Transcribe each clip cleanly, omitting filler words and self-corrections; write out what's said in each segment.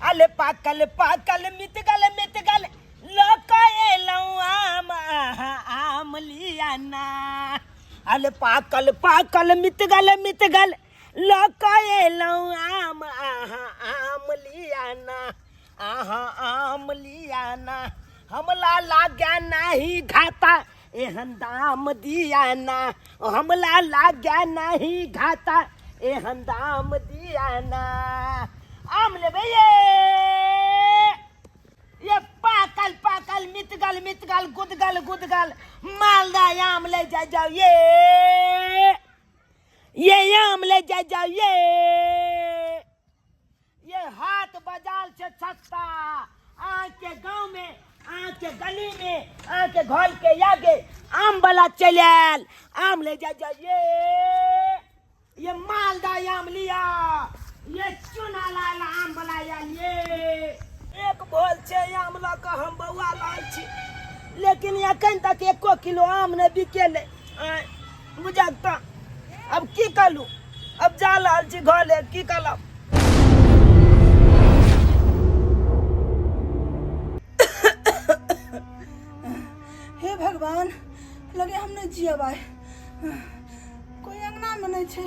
अले पाकल पाकल मितगल मितगल लऽ आम आहा आम लिया ना। अले पाकल पाकल मितगल मितगल लऽ आम आहा आम लिया ना, आहा आम लिया ना। हमला लाग्या नाही घाता एहन दाम दिया ना, हमला लाग्या नाही घाता एहन दाम दिया ना। आम लेबै ये, ये पाकल पाकल मितगल मितगल गुदगल गुदगल मालदा आम ले जा जाओ ये आम ले जा जाओ ये हाथ बजाल से सस्ता आके गांव में आके गली में आके घर के आगे आम वाला चल आयल, आम ले जा जाओ ये मालदा आम लिया, ये चुना लाल आम वाला आयल ये। एक बोल छे आम लऽ कऽ हम बौआ लाल छी, लेकिन एखन तक एको किलो आम नहि बिकेलै। बुझल तऽ अब की कलू, अब जा रहल छी घरे, की कलब। हे भगवान, लगे हम नहीं जियब आइ, कोई अंगना में नहीं छे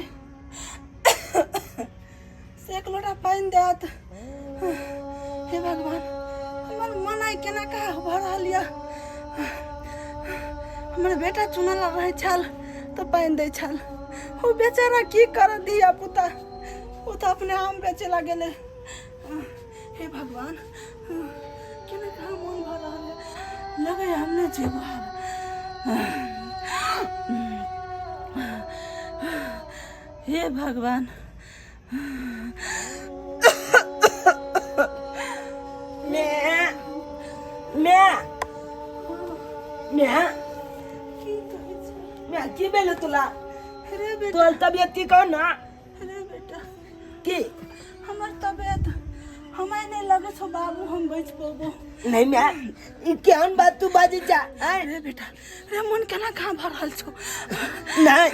से एक लोटा पानि देत। हे भगवान, हमर मन आइ केना कहा भऽ रहल यऽ। हमर बेटा चुनल रहै छल तऽ पानि दै छल, ओ बेचारा की करत धिया पुता, ओ तऽ अपने आम बेचे ला गेलै। हे भगवान, केना कहा मन भऽ रहल यऽ, लगैए हम नहि जेबो आब। हे भगवान। मैं मैं मैं की कहै छै मैं की भेल तोला? रे बेटा, तोहर तबियत ठीक हौ ना? रे बेटा, की हमर तबियत हमरा नहि लगै छौ बाबू हम बचि पेबो। नहीं मैं, ई केहन बात तू बाजै जा? आँय? रे बेटा, रे मन केना कहाँ भऽ रहल छौ। नहीं,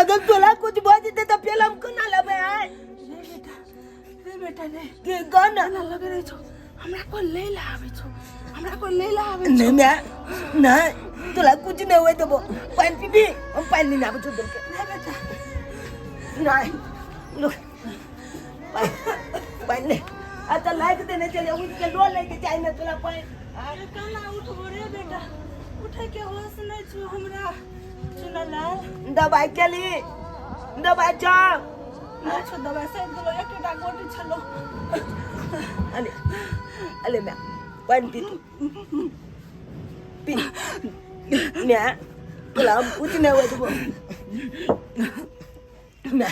अगर तोला कुछ भऽ जेतै तऽ फेर हम कोना लेबै? आँय? रे बेटा, रे बेटा, रे की कह ना? एना लगै रहै छौ हमरा कोइ लै लए आबै छौ, हमरा कोइ लै लए आबै छौ। नहीं मैं, नहीं तोला कुछ नहीं हुए देबो। पानि पीबी? हम पानि लेने आबै छौ तोरके। रे बेटा, नहीं, रुक, पानि ले। आ तऽ लाइक देने चले, उठ के लो लैके चाही ने तोला पानि। अरे केना उठबो रे बेटा, उठे के होश नहीं छौ हमरा। चुनलाल, दवाई केली? दवाई छौ? नहि छौ दवाई, सैद गेलो, एकेटा गोटी छलो। अले अले मैं, पानि पी तू, पी। मैं, तोला हम कुछ नहीं हुए देबो। मैं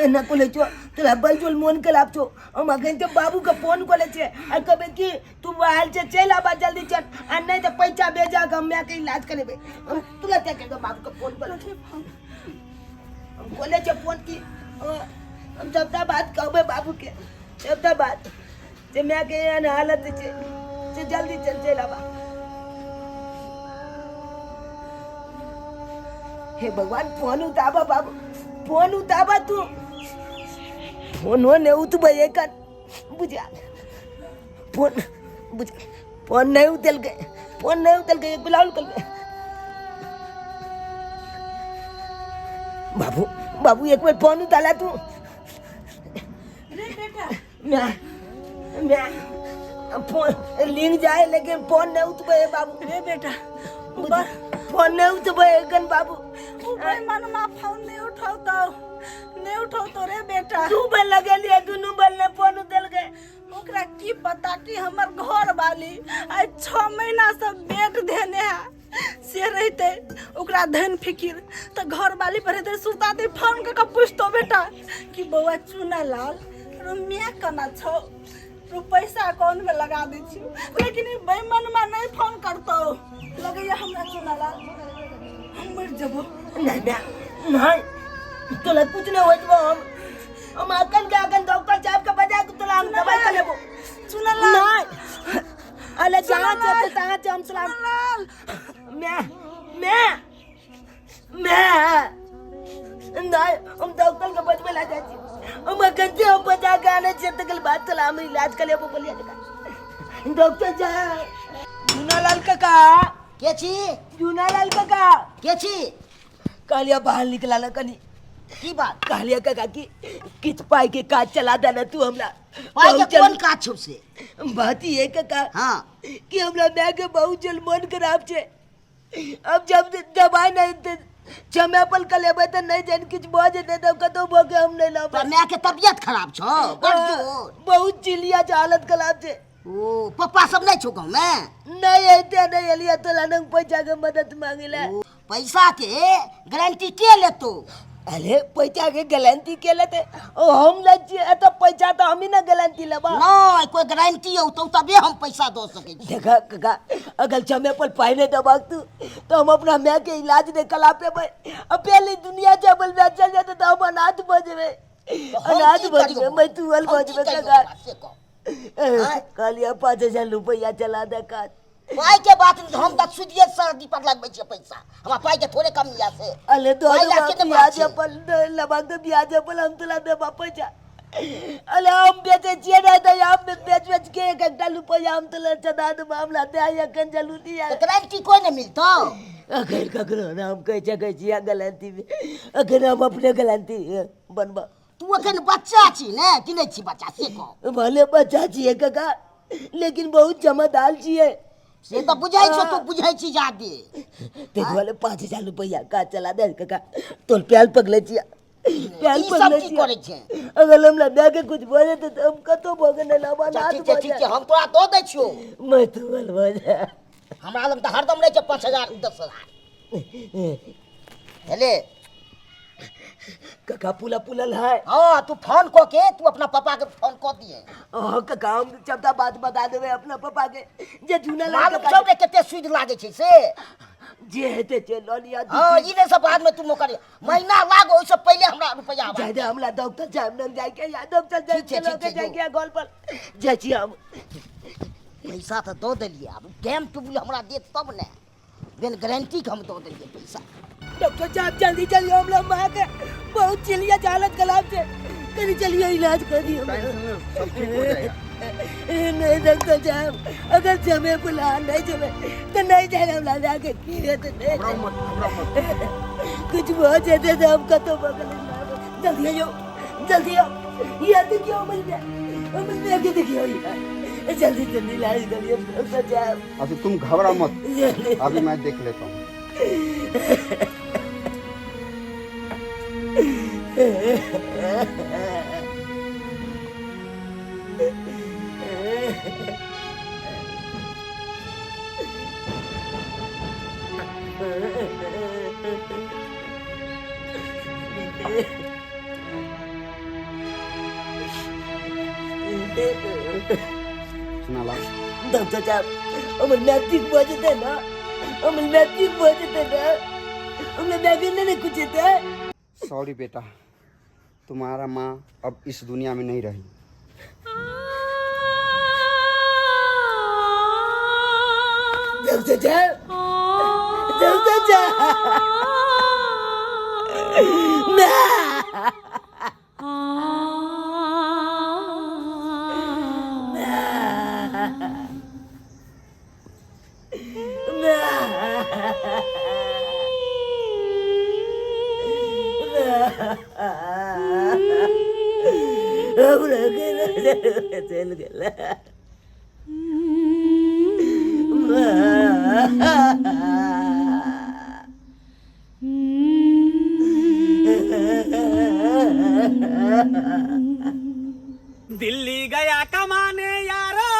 एना कोले छो तोला बलजोल मोन के लाभ छो। हम अखन के बाबू के फोन कोले छे आ कहबे कि तू आयल छे चलि आबा जल्दी चल, आ नहीं तऽ पैसा भेजा के हम माय के इलाज करेबे। हम तुरंत जाके बाबू के फोन कोले छे, हम कोले छे फोन की हम सबटा बात कहबे बाबू के, सबटा बात जे माय के एहन हालत छे से जल्दी चल चलि आबा। हे भगवान, फोन उताबा बाबू, फोन उताबा तू, फोनो नहीं उतबे एकर बुझा, फोन बुझा, फोन नहीं उतल गए, फोन नहीं उतल गए, एक बिलाउल कर गए। बाबू बाबू एक बार फोन उताला तू। रे बेटा, मैं फोन लिंग जाए लेकिन फोन नहीं उतबे बाबू। रे बेटा, फोन नहीं उतबे एखन बाबू। उ बेईमानमा फोन नहीं उठौतौ, नहीं उठौतौ रे बेटा। दू बेर लगेलियै, दुनू बेर नहि फोन उतल गए। ओकरा की पता कि हमर घर वाली आइ 6 महीना से बेड धेने है, से रहते ओकरा धन फिकिर तऽ घर वाली पर हेतै सुता दे फोन कऽ के पूछतो बेटा कि बौआ चुना लाल रो माय केना छौ, रो पैसा अकाउंट में लगा दै छियौ, लेकिन ई बेईमानमा नहीं फोन करतौ। लगैया हमरा चुना लाल हम मरि जेबो। नहीं माय, नहीं तोला कुछ नहीं होइत बा। हम अखन के अखन डॉक्टर साहब के बजा के तोला हम दवाई कर लेबो। चुना लाल, नहीं अरे जहाँ चलते तहाँ से हम सलाम। लाल, मैं मैं मैं नहीं, हम डॉक्टर के बजबे ला जाइ छी। हम अखन से हम बचा के आने छियै तकर बाद चला हम इलाज कर लेबो बोलिया काका डॉक्टर साहब जूनालाल काका के छी जूनालाल काका के छी कहलिया बाहर निकला ना कनी की बात कहलिया काका कि किछ पाई के काज चला देना तू हमरा पाइ के बहुत जल- कोन काज छौ से बात ई है काका हाँ कि हमरा माय के बहुत जल मन खराब छै अब जब दवाई नहीं ते समय पर के लेबै तऽ नहीं जान किछु भऽ जेतै तब कतौ भऽ के हम नहीं तोरा लेबै माय के तबियत खराब छौ बड़ जोर बहुत चिलिया छै हालत खराब छै ओ पप्पा सब नहीं छौ गाँव में नहीं अइते नहीं एलियै तोरा लग पैसा के मदद मांगे ला ओ, पैसा के गारंटी के लेतो अरे पैसा के गारंटी के लेते ओ हम लै छियै एतऽ पैसा तऽ हमही ने गारंटी लेबा नहीं कोई गारंटी औतो तबे हम पैसा दऽ सकै छी देखा काका अगर समय पर पाई नहीं दबाक तू तो हम अपना माय के इलाज नहीं करा पेबै अब पहले दुनिया से अपन माय चल जाते तो हम अनाथ भऽ जेबै हम अनाथ की भऽ करियौ? जेबै मैं तुअल हम भऽ की जेबै करियौ काका ओकरा से कह कहलियै 5000 रुपैआ चला दे काज पाइ के बात नहीं हम तऽ सुदिये सर्दी पर लगबै छियै पैसा हमरा पाइ के थोड़े कमी या से अरे तो पाइ लाके ने बात ब्याज छै। अपन लबाक तो ब्याज अपन हम तोला देबा पैसा अरे हम बेचै छियै ने तऽ हम बेच बेच के एक एकटा रुपैआ हम तोला चदा देबा हमरा दे एखन जरूरी है तऽ गारंटी कोई नहीं मिलतो अखन ककरो ने हम कहि सकै छियै गलती अखन हम अपने गलती बनबा तू अखन बच्चा छी ने कि नहि छी बच्चा से कह भले बच्चा छियै काका लेकिन बहुत जमादार छियै से तऽ बुझै छौ तू बुझै छी जादे ताहि दुआरे 5000 रुपैआ का चला दे काका तोर प्याल पकड़े छियै प्याल ई सब पकड़े की छियै करै छै अगर हमरा दए के कुछ भऽ जेतै तऽ हम कतहु भऽ के नहि लाबा अच्छा, नाथ ठीक छै भऽ ठीक छै जाए हम तोरा दऽ दै छियौ मैं तुअल भऽ जाए हमरा लग तऽ हरदम रहै छै 5000 10,000 हेले काका पुला पुलल है हाँ तू फोन कऽ के तू अपना पापा के फोन कऽ दिए ओ काका हम सबटा बात बता देबै अपना पापा के जे जूना लाल मालूम काका छौ ने कते सुद लागै छै से जे हेतै से लऽ लिअ हाँ ई नहि सब बाद में तू मोकर महीना लाग ओहिसँ पहिले हमरा रुपैआ आबा जाय दे हमरा डॉक्टर साहब लग जाय के या डॉक्टर साहब ठीक छै, के लऽ ठीक के छै, जाय जो। के घर पर जाइ छी हम पैसा तऽ दऽ देलियै आब टाइम टेबुल हमरा देत तब ने बिन गारंटी के हम दऽ देलियै पैसा डॉक्टर साहब जल्दी चलिए हमरा माँ के बहुत चिलिया हालत खराब छै कनी चलिए इलाज कर दियो टेंशन नहीं, सब ठीक हो जाएगा नहीं डॉक्टर साहब अगर समय बुला नहीं समय तो नहीं जाए हमरा जाके की है तो नहीं घबराओ मत घबराओ मत कुछ हो जाते तो हम कतो बगल जल्दी आओ जल्दी आओ ये देखियो मिल गया मिल गया कि देखियो यार जल्दी जल्दी इलाज करिए डॉक्टर साहब अच्छा तुम घबराओ मत जल्दी अभी मैं देख लेता हूँ सुना ला डॉक्टर साहब हमर मैट्रिक भऽ जेतै ने हमर मैट्रिक भऽ जेतै ने हमरा मायके नहि ने कुछ हेतै सॉरी बेटा तुम्हारा माँ अब इस दुनिया में नहीं रही डॉक्टर साहब डॉक्टर साहब ना चलि गेलै दिल्ली गया कमाने यारो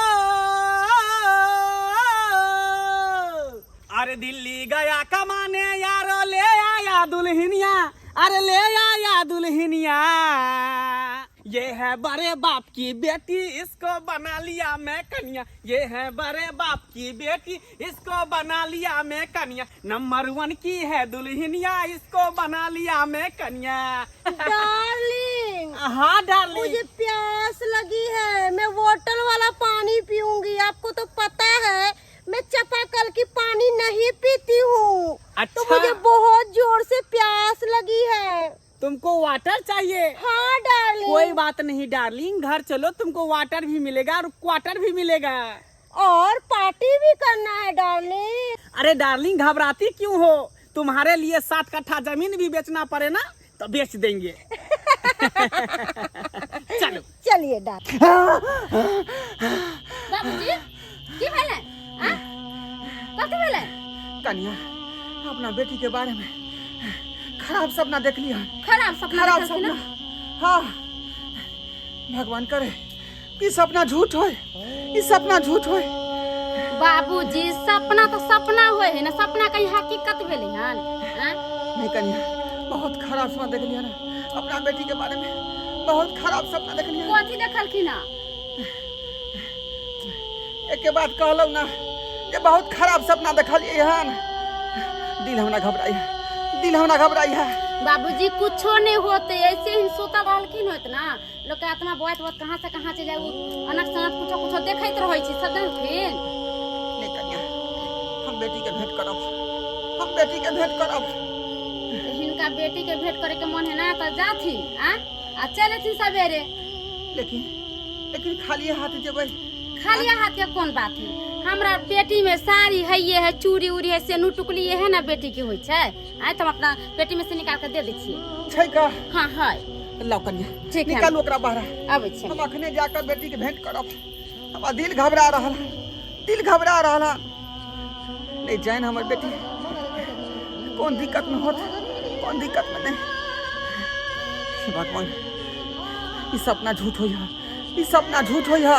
अरे दिल्ली गया कमाने यारो ले आया दुल्हनिया अरे ले आया दुल्हनिया ये है बड़े बाप की बेटी इसको बना लिया मैं कन्या ये है बड़े बाप की बेटी इसको बना लिया मैं कन्या नंबर वन की है दुल्हनिया इसको बना लिया मैं कन्या डार्लिंग हाँ डार्लिंग मुझे प्यास लगी है मैं बोतल वाला पानी पीऊंगी आपको तो पता है मैं चापाकल की पानी नहीं पीती हूँ तो अच्छा। मुझे बहुत जोर से प्यास लगी है तुमको वाटर चाहिए? हाँ डार्लिंग। कोई बात नहीं डार्लिंग, घर चलो, तुमको वाटर भी मिलेगा और क्वार्टर भी मिलेगा और पार्टी भी करना है डार्लिंग। अरे डार्लिंग घबराती क्यों हो, तुम्हारे लिए 7 कट्ठा जमीन भी बेचना पड़े ना तो बेच देंगे। चलो चलिए डार्लिंग। बाबूजी की भेलै? आ कथी भेलै? कनिया अपना बेटी के बारे में खराब सपना देख लिया। खराब सपना? खराब देखलखिन? सपना। हाँ, भगवान करे कि सपना झूठ होए, ई सपना झूठ होए। बाबूजी सपना तो सपना होए है ना, सपना कहीं हकीकत भेलै हन? आँय? नहीं कनिया, बहुत खराब सपना देख लिया ना अपना बेटी के बारे में, बहुत खराब सपना देख लिया। कथी देखलखिन हन? एक के बाद कहलहुँ ना जे बहुत खराब सपना देखलिए हन। दिल हमरा घबराई है, दिल हमरा घबराई है। बाबूजी कुछो नहीं होते, ऐसे ही सुतल रहलखिन होत ना, लोग के आत्मा बोआत बोआत कहाँ से कहाँ चल जाए, अनक सनक कुछो कुछो देखैत रहै छै सदनखिन। नहीं कनिया, हम बेटी के भेंट करब, हम बेटी के भेंट करब। हिनका बेटी के भेंट करे के मन है ना तो जाथिन आ आ चल अथिन सवेरे। लेकिन लेकिन खाली हाथ जेबै। खाली हाथ के कोन बात है, हमरा पेटी में साड़ी है, ये है चूड़ी उड़ी है, सेनू टुकली ये है ना बेटी के होइ छै, आय तो हम अपना पेटी में से निकाल के दे दै छियै। छै का? हाँ है। लाओ कनिया, ठीक है। निकालू ओकरा बाहर। अबै छै। हम अखने जाकर बेटी के भेंट करब। हमरा दिल घबरा रहल है, दिल घबरा रहल है। नहीं जान हमर बेटी कौन दिक्कत में होत, कौन दिक्कत में नहीं। हे भगवान, ई सपना झूठ हो या, ई सपना झूठ हो या,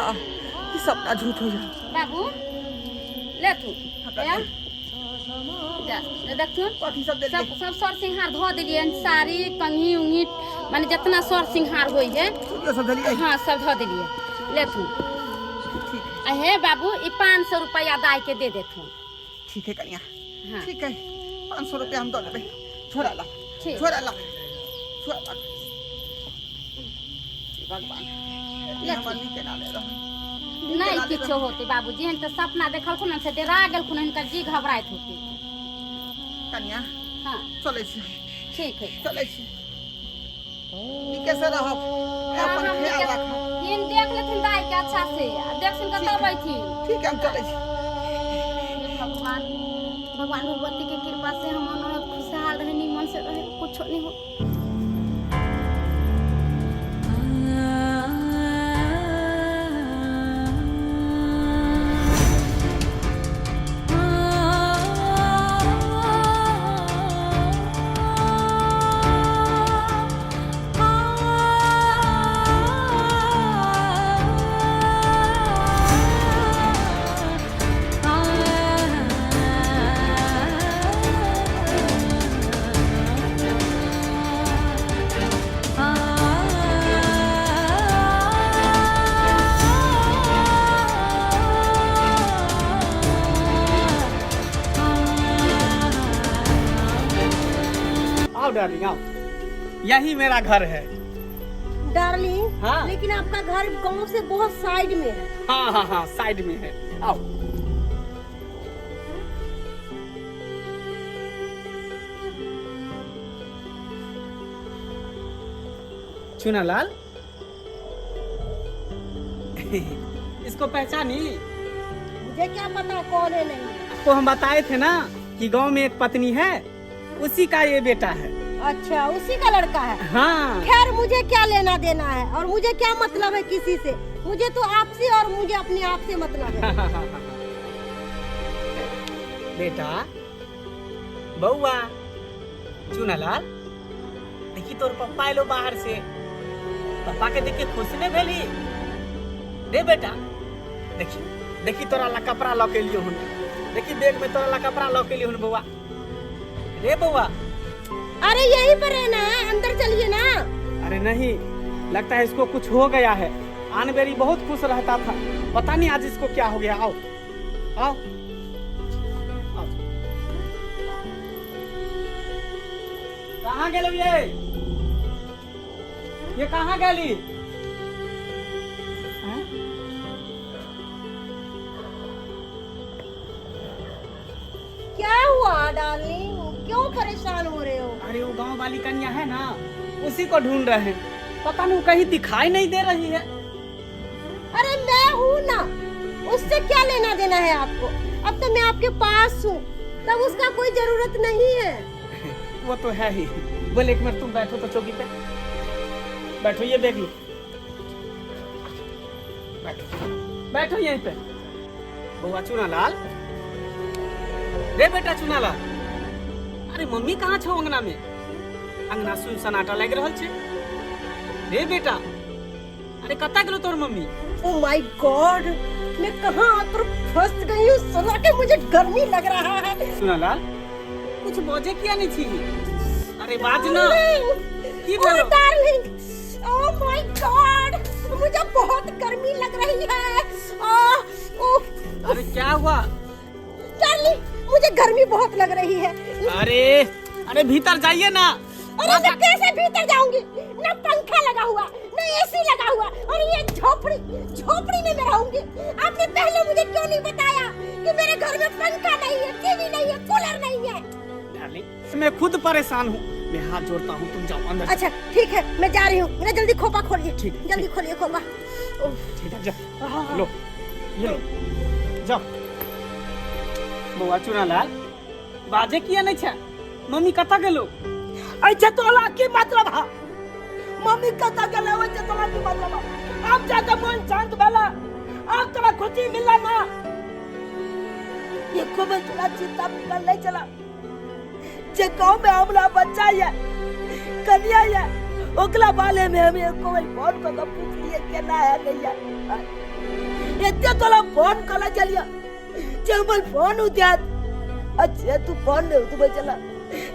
ई सपना झूठ हो या। बाबू ले तू जा देखथुन कथी सब देलियै? सब सब सर सिंहार धो देलियै, साड़ी कंघी उंघी माने जितना सर सिंहार होइ है चूड़ियो सब देलियै? हाँ सब धो देलियै, ले तू। ठीक। आ हे बाबू ई 500 रुपया दाय के दे देथुन। ठीक है कनिया। हाँ। ठीक है, 500 रुपया हम दऽ देबै। छोड़ा ला, ठीक। छोड़ा ला, छोड़ा ला। हे भगवान, ई हमर नीक केना ले रहल। नहीं किछो होते बाबूजी, हन तो सपना देखलखुन हन से डरा गेलखुन, हिनकर जी घबराइत होते। कनिया हाँ चलै छी। ठीक है चलै छी, नीके से रहब, हाँ, अपन हम ख्याल नीके- राखब। हिन देख लेथिन दाई के अच्छा से, आ देख सुन के तब अयथिन। ठीक है, हम चलै छी। हे भगवान, भगवान भगवती के कृपा से हम मनोरथ खुशहाल रहे, निमन से रहे, कुछो नहीं हो। आओ डार्लिंग आओ, यही मेरा घर है डार्लिंग। हाँ। लेकिन आपका घर गांव से बहुत साइड में है। हाँ हाँ हाँ साइड में है, आओ। चुनालाल इसको पहचानी? मुझे क्या पता कौन है। नहीं तो हम बताए थे ना कि गांव में एक पत्नी है, उसी का ये बेटा है। अच्छा उसी का लड़का है। हाँ। खैर मुझे क्या लेना देना है और मुझे क्या मतलब है किसी से, मुझे तो आपसे और मुझे अपने आप से मतलब है। बेटा बउआ चुनालाल, देखी तोर पप्पा एलो बाहर से, पप्पा के देख के खुश नहीं भेली रे बेटा? देखी देखी तोरा ला कपड़ा लऽ के लियो हन, देखी बैग में तोरा ला कपड़ा लऽ के लियो हन बउआ रे बउआ। अरे यहीं पर रहना है, अंदर चलिए ना। अरे नहीं, लगता है इसको कुछ हो गया है। आन बेरी बहुत खुश रहता था, पता नहीं आज इसको क्या हो गया। आओ आओ आओ। कहाँ गेलो ये कहाँ गेली? हैं? क्या हुआ डार्लिंग, क्यों परेशान हो रहे हो? अरे वो गांव वाली कन्या है ना, उसी को ढूंढ रहे हैं, पता नहीं वो कहीं दिखाई नहीं दे रही है। अरे मैं हूँ ना, उससे क्या लेना देना है आपको? अब तो मैं आपके पास हूँ, तब उसका कोई जरूरत नहीं है। वो तो है ही। बोले एक मिनट तुम बैठो तो चौकी पे बैठो, ये देख लो, बैठो बैठो यहीं पे। बउआ चुनालाल, रे बेटा चुनालाल, अरे मम्मी कहाँ छौ अंगना में? अंगना सुन सनाटा लागि रहल छै। रे बेटा, अरे कतऽ गेलो तोर मम्मी? ओ my God, मैं कहाँ आकर फंस गई हूँ? सुना के मुझे गर्मी लग रहा है। चुनालाल, कुछ बजे किया नहीं छी? अरे बाज ना, की भेलो? डार्लिंग, ओ my God, मुझे बहुत गर्मी लग रही है। आ, उफ, अरे क्या हुआ? डार्लिंग, मुझे गर्मी बहुत लग रही है। अरे अरे भीतर जाइए ना। अरे मैं कैसे भीतर जाऊंगी? ना पंखा लगा हुआ, ना एसी लगा हुआ, और ये झोपड़ी झोपड़ी में मैं रहूंगी। आपने पहले मुझे क्यों नहीं बताया कि मेरे घर में पंखा नहीं है, टीवी नहीं है, कूलर नहीं है? डार्लिंग, मैं खुद परेशान हूँ, मैं हाथ जोड़ता हूँ, तुम जाओ अंदर। अच्छा ठीक है, मैं जा रही हूँ। मेरा जल्दी खोपा खोलिए। ठीक, जल्दी खोलिए खोपा। ठीक है, जा लो, ये लो, जाओ। बौआ चुनालाल, बाजे किया नहीं छे? मम्मी कतऽ गेलो? अच्छा तोला की मतलब है? मम्मी कतऽ गेलै? ओइ तोला की मतलब है? आब जाके मन शांत भेला, आब तोरा खुशी मिलला ना? एको बेर तोरा चिंता फिकर नहीं चला जे गाँव में हमरा बच्चा ये कन्या ये ओकरा बारे में हम एको बेर फोन कऽ के पूछलिए केना है नहीं है? एते तोरा फोन कऽ चलिए जे हमर फोन उठात। अच्छा तू फोन नहीं उठबै चला,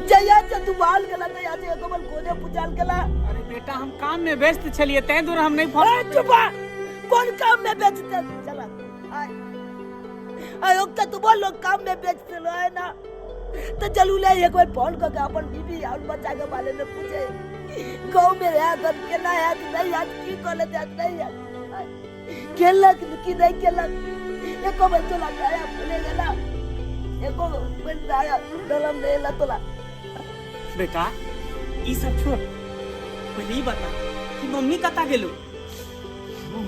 जहिया से तू बाल गेला तहिया से एको बेर कोने पुछाल गेला। अरे बेटा, हम काम में व्यस्त छलिए, तैं दुआरे हम नहीं फोन। अरे चुप, कोन काम में बेचते चला? आय आय ओकरा तू बोल लोग काम में बेचते रहे ना तो चलू ले एक बार फोन करके अपन बीबी और बच्चा के बारे में पूछे, गाँव में रहा कर केना है नहीं है, की कॉलेज है नहीं है, केलक की नहीं केलक। एको बेर तोला आया बोले गेला, एको बेर आया दलम नहीं ला तोला। बेटा ई सब छोड़, पहले ई बता कि मम्मी कतऽ गेलो?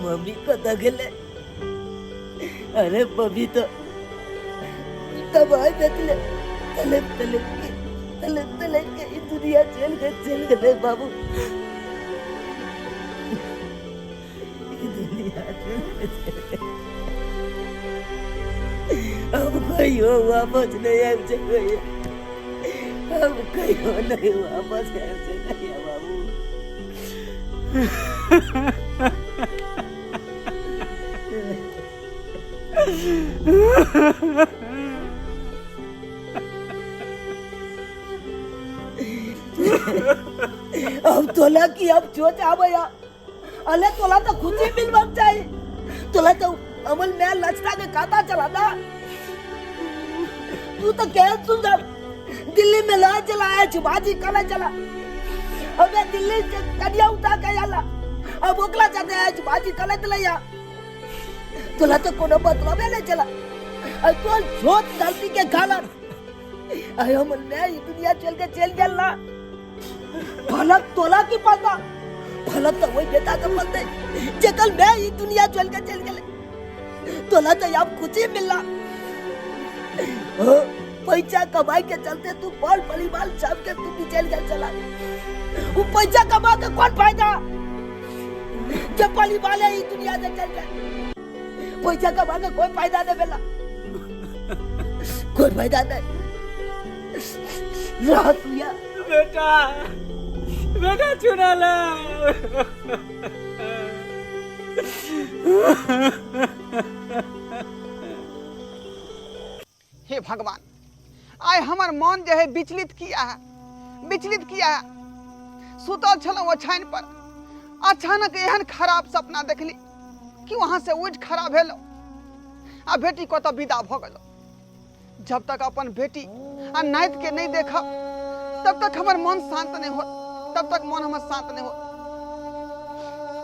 मम्मी कतऽ गेलै? अरे मम्मी तो तबाही देखले, तले तले के तले तले के ई दुनिया चल गए, चल गए बाबू, ई दुनिया चल गए, चल गए। अब कहियो वापस नहीं आबि सकैए, अब कहियो नहीं वापस आबि सकैए बाबू। अब तोला की अब चोट आवे, अले तोला तो खुशी मिलबाक चाही, तोला तो अमल में लचका के खाता चला ना। तू तो कह सुंदर दिल्ली में ला चला आया छुबाजी कला चला, अबे दिल्ली से कन्या उठा के आला, अब ओकला चाहते आया छुबाजी कला चला या तोला तो कोनो मतलब नहीं चला। अरे तो छोट धरती के खाला अरे हम मैं ये दुनिया चल के चल गेल ना, फलक तोला की पता, फलक तो वही बेटा के पता जे कल मैं ये दुनिया चल के चल गेले। तोला तो अब खुशी मिलला, पैसा कमाई के चलते तू बाल परिवार सब के तू भी चल गेल चला। वो पैसा कमा के कौन फायदा जब परिवार है ये दुनिया से चल गए? पैसा कमा के कोई फायदा नहीं मिला, कोई फायदा नहीं। रात हुआ बेटा, बेटा चुनाला। हे भगवान, आइ हमर मन जे है विचलित किया है, विचलित किया है। सुतल छलहुँ ओछाइन पर, अचानक एहन खराब सपना देखली कि वहाँ से उठि खड़ा भेलहुँ आ बेटी कतऽ विदा भऽ गेलहुँ। जब तक अपन बेटी आ नाति के नहीं देखब तब तक हमर मन शांत नहीं होत, तब तक मन हमर शांत नहीं होत।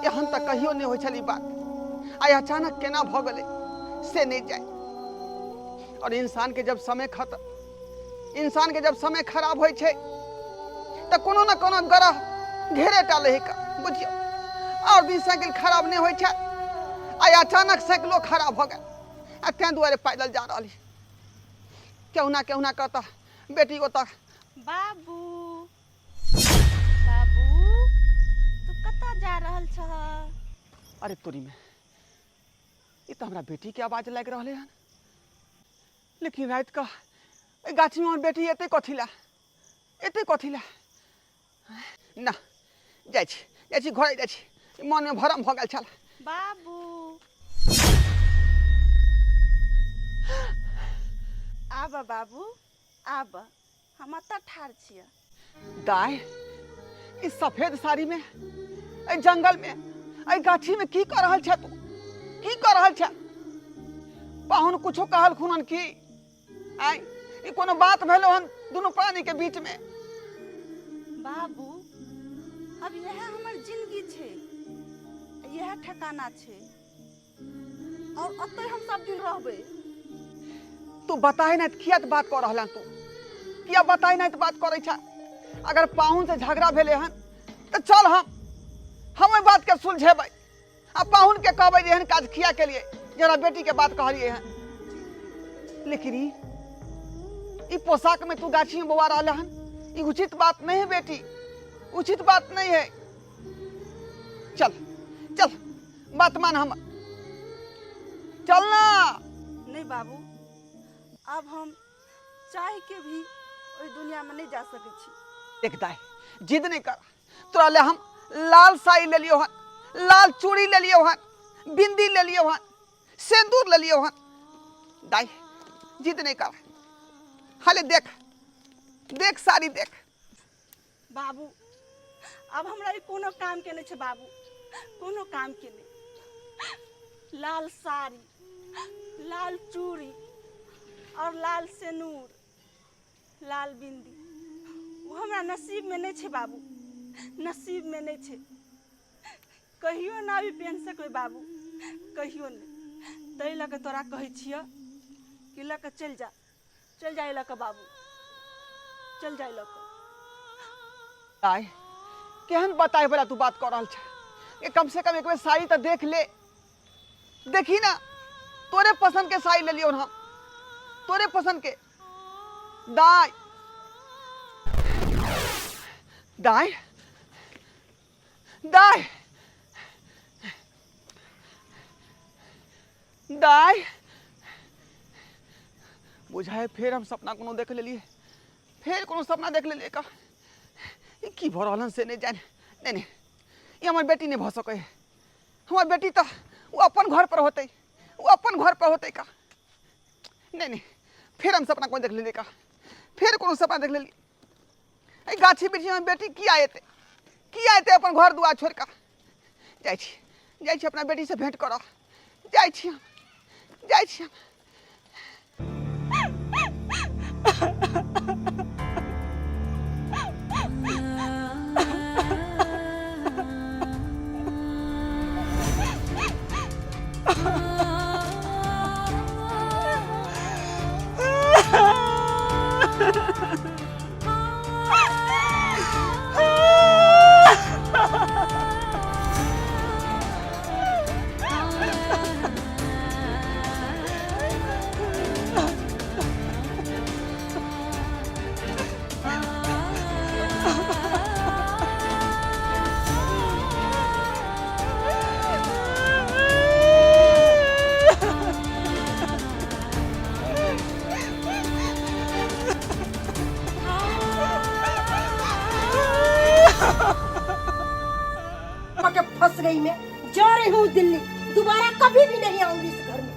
एहन तऽ कहियो नहीं होइ छल ई बात, आइ अचानक केना भऽ गेलै से नहीं जाय। और इंसान के जब समय खत्म, इंसान के जब समय खराब होइ छै तऽ कोनो ने कोनो ग्रह घेरे टा लै का बुझियौ। आओर दिन साइकिल खराब नहि होइ छै, आइ अचानक साइकिलो खराब भऽ गेल आ ताहि दुआरे पैदल जा रहल छी। केहुना केहुना कऽ तऽ बेटी ओतऽ। बाबू बाबू, तू कतऽ जा रहल छह? अरे तोरी में, ई तऽ हमरा बेटीके आवाज लागि रहलै हन। लेकिन राति कऽ एहि गाछीमे हमर बेटी एतै कथी लए, एतै कथी लए? ना, जाइ छी, जाइ छी, घरे जाइ छी। मनमे भरम भऽ गेल छल। बाबू आब, बाबू आब, हम एतऽ ठाढ़ छियै। दाय, ई सफेद साड़ी में एहि जंगल में एहि गाछी में की कर रहल छे तू? की कर रहल छे? पाहुन कुछो कहलखुन हन की? आय, ई कोनो बात भेलो हन दुनू प्राणी के बीच में? बाबू, अब यह हमर जिंदगी छै, यह ठिकाना छै और ओतै हम सब दिन रहबै। तू बताए नहीं तऽ किया बात कर रहल हन तू? किया बताए नहीं तऽ बात करै छा? अगर पाहुन से झगड़ा भेलै हन तऽ चल हम ओहि बात के सुलझेबै आ पाहुन के कहबै जे एहन काज किया केलिए, जरा बेटी के बात कहलिए हन। लेकिन ई पोशाक में तू गाछी में बौआ रहल हन, ई उचित बात नहीं है बेटी, उचित बात नहीं है। चल चल, बात मान हम, चल ना। नहीं बाबू, अब हम चाह के भी ओहि दुनिया में नहीं जा सकै छी। देख दाई, जिद नहीं कर। तोरा ले हम लाल साड़ी ले लियो हन, लाल चूड़ी ले लियो हन, बिंदी ले लियो हन, सिंदूर ले लियो हन। दाई जिद नहीं कर, हाले देख, देख साड़ी देख। बाबू, अब हमरा ई कोनो काम के नहीं छै बाबू, कोनो काम के नहीं। लाल साड़ी, लाल चूड़ी और लाल सिनूर, लाल बिंदी, वो हमरा नसीब में नहीं छै बाबू, नसीब में नहीं छै। कहियो ना भी पहन सकबै बाबू, कहियो नहीं। ताहि लऽ कऽ तोरा कहै छियऽ कि लऽ कऽ चलि जा, चलि जा लऽ कऽ बाबू, चलि जा लऽ कऽ। दाई, केहन बताए वाला तू बात कऽ रहल छे? ये कम से कम एक बेर साड़ी तऽ देख ले। देखी ना, तोरे पसंद के साड़ी ले लियो हम, तोरे पसंद के। दाई, दाई, दाई, दाई, बुझाए फेर हम सपना कोनो देख लेलिए, फेर कोनो सपना देख लेलिए का? ई की भऽ रहल हन से नहि जानि। नहि नहि, ई हमर बेटी नहि भऽ सकै है। हमर बेटी तऽ ओ अपन घर पर होतै, ओ अपन घर पर होतै का? नहि नहि, फेर हम सपना कोनो देख लेलिए का? फेर कोनो सपना देख लेलिए। एहि गाछी वृक्षीमे बेटी किया एतै, किया एतै अपन घर दुआर छोड़ि कऽ? जाइ छी, जाइ छी अपना बेटीसँ भेँट करऽ जाइ छी हम, जाइ छी हम। के फंस गई मैं, जा रही हूँ दिल्ली, दोबारा कभी भी नहीं आऊंगी इस घर में,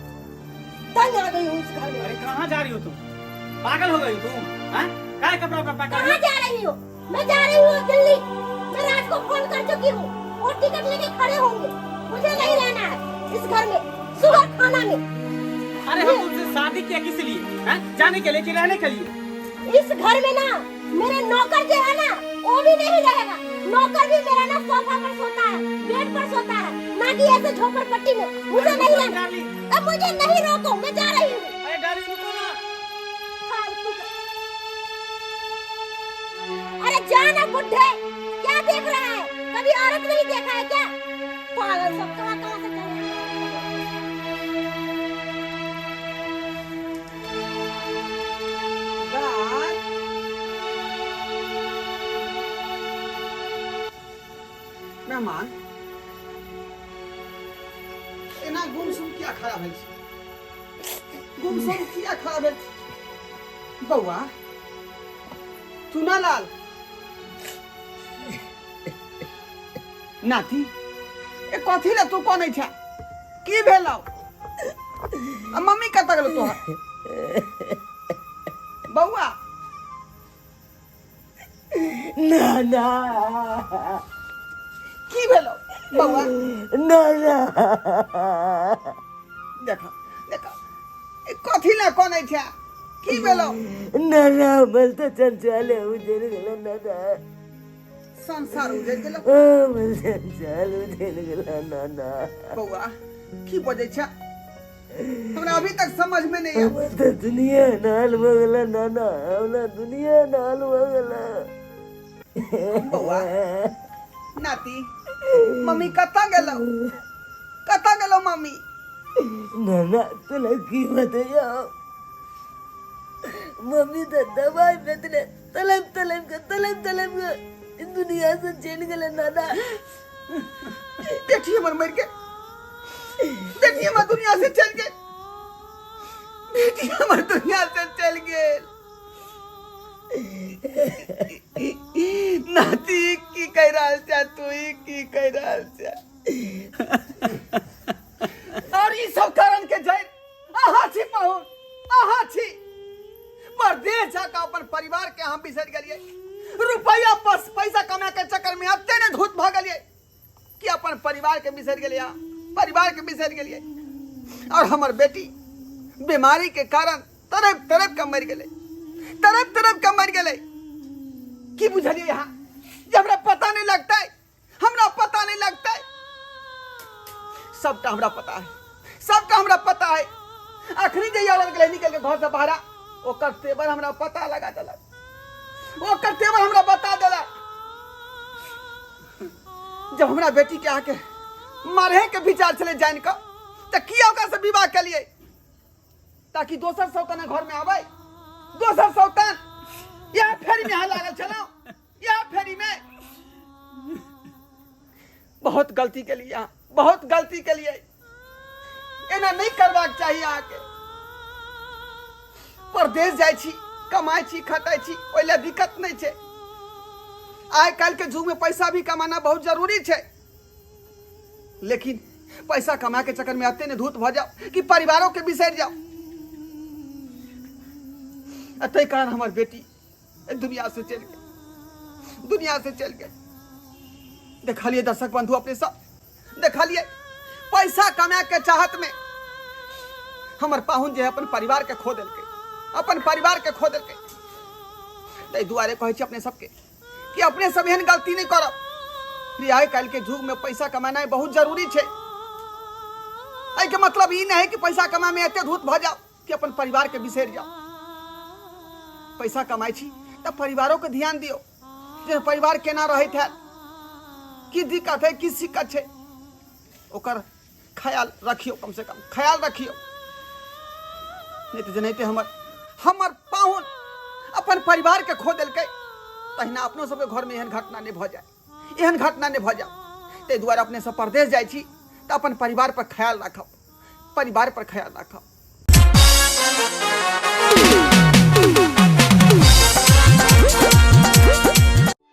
तंग आ गई हूँ इस घर में। अरे कहाँ जा रही हो तुम? पागल हो गई तुम? हैं? काहे कपड़ा वपड़ा पैक कर कहाँ जा रही हो? मैं जा रही हूँ दिल्ली। मैं राज को फोन कर चुकी हूँ, वो टिकट लेके खड़े होंगे। मुझे नहीं रहना है इस घर में, सुबह खाना में। अरे हम तुमसे शादी किया किस लिए? हैं? जाने के लिए कि रहने के लिए? इस घर में ना मेरे नौकर जो है ना वो भी नहीं रहेगा। नौकर भी मेरा ना सोफा पर सोता है, बेड पर सोता है, ना कि ऐसे झोपड़पट्टी में। मुझे नहीं रहना। अब मुझे नहीं रोको, मैं जा रही हूँ। अरे डार्लिंग रुको ना। फालतू का। अरे जा ना बुढ़े, क्या क्या देख रहा है? कभी औरत नहीं देखा है क्या? पागल सब कहाँ कहाँ से चले आए हैं। दाय मेहमान एना गुमसुम किया खड़ा भेल छी? गुमसुम किया खड़ा भेल छी? बौआ चुनालाल नाती, ए कथी ले तू कनै छे? की भेलौ? आ मम्मी कतऽ गेलौ तोहर? बौआ ना ना, की भेलौ बौआ? ना ना। देख देख, ए कथी ले कनै छे? की भेलौ? ना ना, हमर तऽ चंचल उजड़ गेल ना ना। संसार उजड़ गेलौ? हमर चंचल उजड़ गेल ना ना। बौआ, की बजै छे? हमरा अभी तक समझ में नहीं आया। हमर तऽ दुनिया नाल भऽ गेल ना ना, हमरा दुनिया नाल भऽ गेल। बौआ नाती, मम्मी कतऽ गेलौ? कतऽ गेलौ मम्मी? ना ना, तोला की बतैयौ, मम्मी तऽ दवाई बेचने तलम तलम के तलम तलम के दुनिया से चलि गेलै नाना। बेटी हमर मरि गेल, बेटी हमर दुनिया से चलि गेल, बेटी हमर दुनिया से चलि गेल। नाती, की कहि रहल छै तू? ई की कहि रहल छै? और ई सब कारण के जड़ अहाँ छी पाहुन, अहाँ छी। परदेश जाके अपन परिवार के हम बिसरि गेलियै। रुपैया बस पैसा कमा के चक्कर में एते ने धूत भऽ गेलियै कि अपन परिवार के बिसरि गेलियै अहाँ, परिवार के बिसरि गेलियै। और हमर बेटी बीमारी के कारण तड़प तड़प के मरि गेलै, तड़प तड़प के मरि गेलै। की बुझलियै अहाँ जे हमरा पता नहीं लगतै? हमरा पता नहीं लगतै? सबटा हमरा पता है, सबटा हमरा पता है। अखनी जे औरत गेलै निकल के घर से बाहर, ओकर तेवर हमरा पता लगा देलक, ओकर तेवर हमरा बता देलक। जब हमरा बेटी के आके मारे के विचार छलै जान कऽ, तऽ किया ओकरा से विवाह केलियै? ताकि दोसर सौतन घर में आबै, दोसर सौतन। इएह फेरी में अहाँ लागल छलहुँ, इएह फेरी में। बहुत गलती के लिए, बहुत गलती के लिए। एना नहीं करबाक चाही अहाँके। परदेश जाइ छी, कमाइ छी, खटाइ छी, ओहि लए दिक्कत नहीं छै। आइ काल्हि के युग में पैसा भी कमाना बहुत जरूरी छै, लेकिन पैसा कमा के चक्कर में एते ने धूत भऽ जाओ कि परिवारों के बिसरि जाओ। आ ताहि कारण हमर बेटी एहि दुनिया से चलि गेल, दुनिया से चलि गेल। देखलिए दर्शक बंधु, अपने सब देखलिए, पैसा कमा के चाहत में हमर पाहुन जे है अपन परिवार के खो देलकै, अपन परिवार के खो देलकै। ताहि दुआरे कहै छी अपने सबके कि अपने सब एहन गलती नहीं करब। आइ काल्हि के युग में पैसा कमानाइ बहुत जरूरी छै। एहिके मतलब ई नहीं है कि पैसा कमा में एते धूत भऽ जाओ कि अपन परिवार के बिसरि जाओ। पैसा कमाइ छी तऽ परिवारों के ध्यान दियौ जे परिवार केना रहैत है, की दिक्कत है, की सिक्कत छै, ओकर ख्याल रखियौ, कम से कम ख्याल रखियौ। नहीं तऽ जेनाहिते हमर पाहुन अपन परिवार के खो देलकै, तहिना अपनो सबके घर में एहन घटना नहीं भऽ जाए, एहन घटना नहीं भऽ जाए। ताहि दुआरे अपने सब परदेश जाइ छी तऽ अपन परिवार पर ख्याल राखब, परिवार पर ख्याल राखब।